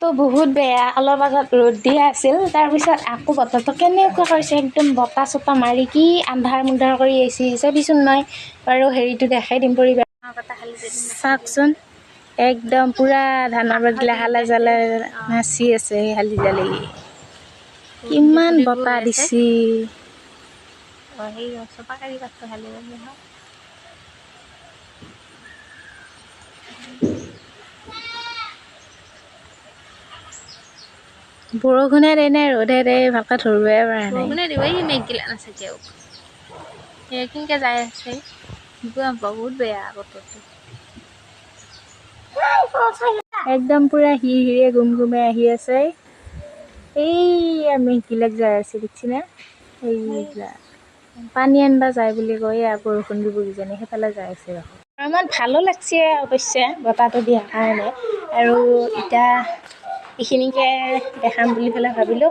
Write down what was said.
তো বহুত বেয়া, অলপ আগত ৰ'দ দিয়া আছিল, তাৰপিছত আকৌ বতৰটো কেনেকুৱা কৰিছে, একদম বতাহ চতাহ মাৰি কি আন্ধাৰ মুন্ধাৰ কৰি আহিছে। চাবিচোন, মই বাৰু হেৰিটো দেখাই দিম পৰিৱেশ। চাওকচোন, একদম পূৰা ধানৰ বাগিলা হালা জালা নাচি আছে। সেই হালি জালি কিমান বতাহ দিছে। বৰষুণে দে নে ৰ'দে দে ভালকৈ ধৰিবই পৰা নাই। বৰষুণে দিব। এই মেঘগিলা নাচাকে কেনেকে যাই আছে, বহুত বেয়া বতৰটো। একদম পুৰা হিৰ হিৰে গুম গুমে আহি আছে। এইয়া মেঘবিলাক যাই আছে, দেখিছি না? এইবিলাক পানী আনবা যায় বুলি কয়, বৰষুণ দিব কিজানি, সেইফালে যাই আছে। ইমান ভালো লাগছে অৱশ্যে বতাহটো দিয়াৰ কাৰণে। আৰু এতিয়া এইখিনিকে দেখাম বুলি পেলাই ভাবিলোঁ।